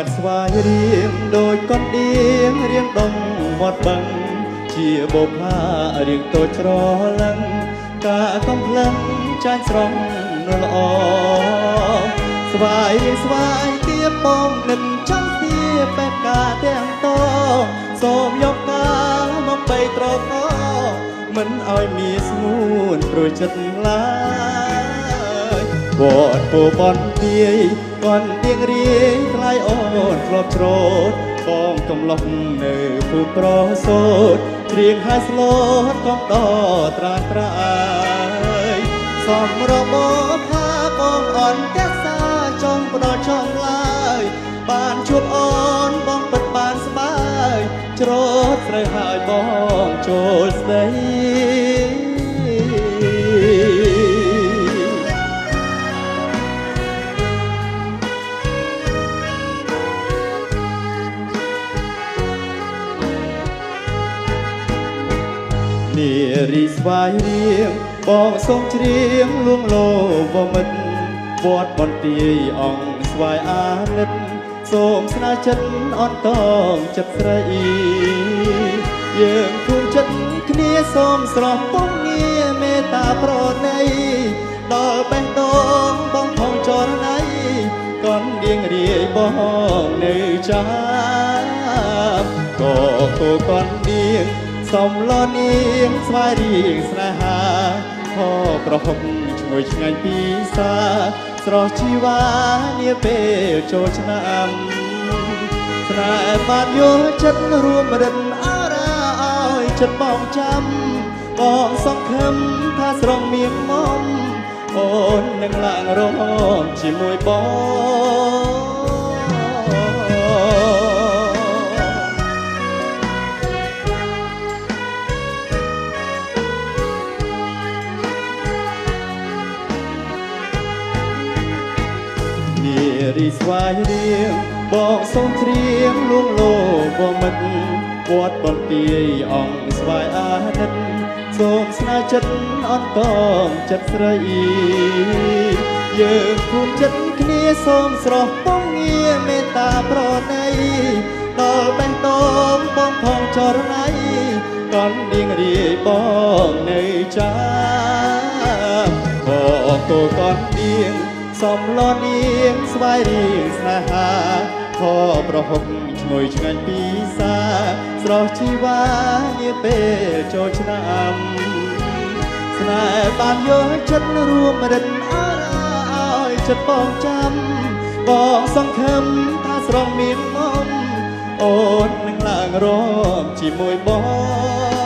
ត្តស្វាយរៀងដោយកណ្ដៀងរៀងដងវត្តបឹងជាបុប្ផារៀងតូចច្រឡឹងការកំភ្លឹងចាញ់ស្រង់នលអស្វាយរៀងស្វាយទៀបបងនឹកចង់ទៀបបែបការទាំងតសូមយកការមកបីត្រកមិនឲ្យមានស្ងួនព្រួយចិត្តឡើយវត្តពោបនទាយកន់ទៀងរាយថ្លៃអូនធ្លាប់ច្រូតបងកំឡុះនៅភូមិប្រសូតច្រៀងហើយស្លូតកងដត្រានត្រាយសំរបផាបងអនទសាចង់ផ្ដល់ចង់ឡើយបានជួបអូនបងពិតបានស្បាយច្រូតស្រីហើយបងចូលស្ដីនារីស្វាយរៀងបងសូមច្រៀងលួងលោវមិត្តវត្តបន្ទាយអង្គស្វាយអាណិតសូមស្នើចិត្តអន់តងចិត្តស្រីយើងធូរចិត្តគ្នាសូមស្រស់ពងងារមេត្តាប្រណីដល់បេះដូងបងផងចរណៃកនដៀងរាយបងនៅចាំក៏គោកនដៀងសំលនាងស្វាយរៀងស្នេហាខប្រហុកឈ្ងុយឆ្ងាញ់ពីសាស្រស់ជីវ៉ានាពេលចូលឆ្នាំស្នេហ៍បានយល់ចិត្តរួមរិនអរ៉ាឲ្យចិត្តបងចាំបងសង្ឃឹមថាស្រងមានមុំអូននឹងឡើងរងជាមួយបងរីស្វាយរៀងបងសូមច្រៀងលួងលោវមិត្តវត្តបន្ទាយអង្គស្វាយអាណិតសូមស្នើចិត្តអន់តងចិត្តស្រីយើងភូមិចិត្តគ្នាសូមស្រស់ពងងារមេត្តាប្រណីដល់បេះដូងបងផងចរណៃកនដៀងរាយបងនៅចាំបងគោកនដៀងសំលនាងស្វាយរៀងស្នេហាខប្រហុកឈ្ងុយឆ្ងាញ់ពីសាស្រស់ជីវ៉ានាពេលចូលឆ្នាំស្នេហ៍បានយល់ចិត្តរួមរិនអរឲ្យចិត្តបងចាំបងសង្ឃឹមថាស្រងមានមុំអូននឹងឡើងរំជាមួយបង